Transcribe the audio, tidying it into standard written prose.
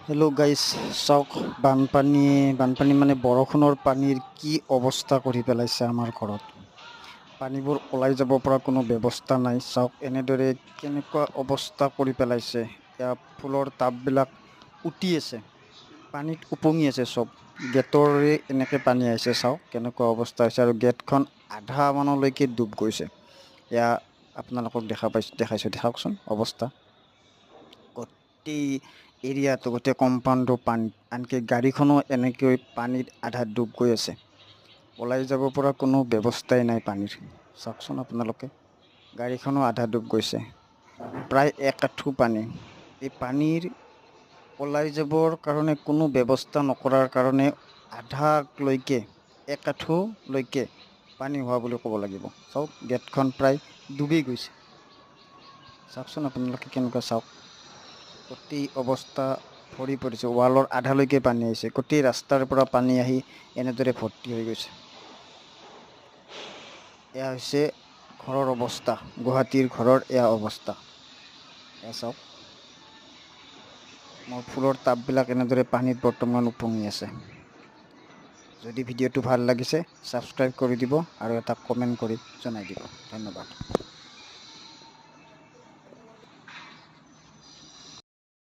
Hello' guys, চাওক, বানপানীয়ে, বানপানী মানে বৰষুণৰ পানীৰ কি অৱস্থা কৰি পেলাইছে আমাৰ ঘৰত। পানীবোৰ ওলাই যাব পৰা কোনো ব্যৱস্থা নাই। চাওক, এনেদৰে কেনেকুৱা অৱস্থা কৰি পেলাইছে। এয়া ফুলৰ টাববিলাক উটি আছে, পানীত উপঙি আছে চব। গেটৰে এনেকৈ পানী আহিছে। চাওক কেনেকুৱা অৱস্থা হৈছে আৰু গেটখন আধা মানলৈকে ডুব গৈছে। এয়া আপোনালোকক দেখা পাইছোঁ, দেখাইছোঁ। চাওকচোন অৱস্থা। গোটেই এৰিয়াটো, গোটেই কম্পাউণ্ডটো পানী। আনকি গাড়ীখনো এনেকৈ পানীত আধা ডুব গৈ আছে। ওলাই যাব পৰা কোনো ব্যৱস্থাই নাই পানীৰ। চাওকচোন আপোনালোকে, গাড়ীখনো আধা ডুব গৈছে। প্ৰায় এক আঁঠু পানী। এই পানীৰ ওলাই যাবৰ কাৰণে কোনো ব্যৱস্থা নকৰাৰ কাৰণে আধালৈকে, এক আঁঠুলৈকে পানী হোৱা বুলি ক'ব লাগিব। চাওক, গেটখন প্ৰায় ডুবি গৈছে। চাওকচোন আপোনালোকে কেনেকুৱা। চাওক, গোটেই অৱস্থা ভৰি পৰিছে। ৱালৰ আধালৈকে পানী আহিছে। গোটেই ৰাস্তাৰ পৰা পানী আহি এনেদৰে ভৰ্তি হৈ গৈছে। এয়া হৈছে ঘৰৰ অৱস্থা। গুৱাহাটীৰ ঘৰৰ এয়া অৱস্থা। এয়া চাওক, মোৰ ফুলৰ টাববিলাক এনেদৰে পানীত বৰ্তমান উপঙি আছে। যদি ভিডিঅ'টো ভাল লাগিছে, ছাবস্ক্ৰাইব কৰি দিব আৰু এটা কমেণ্ট কৰি জনাই দিব। ধন্যবাদ।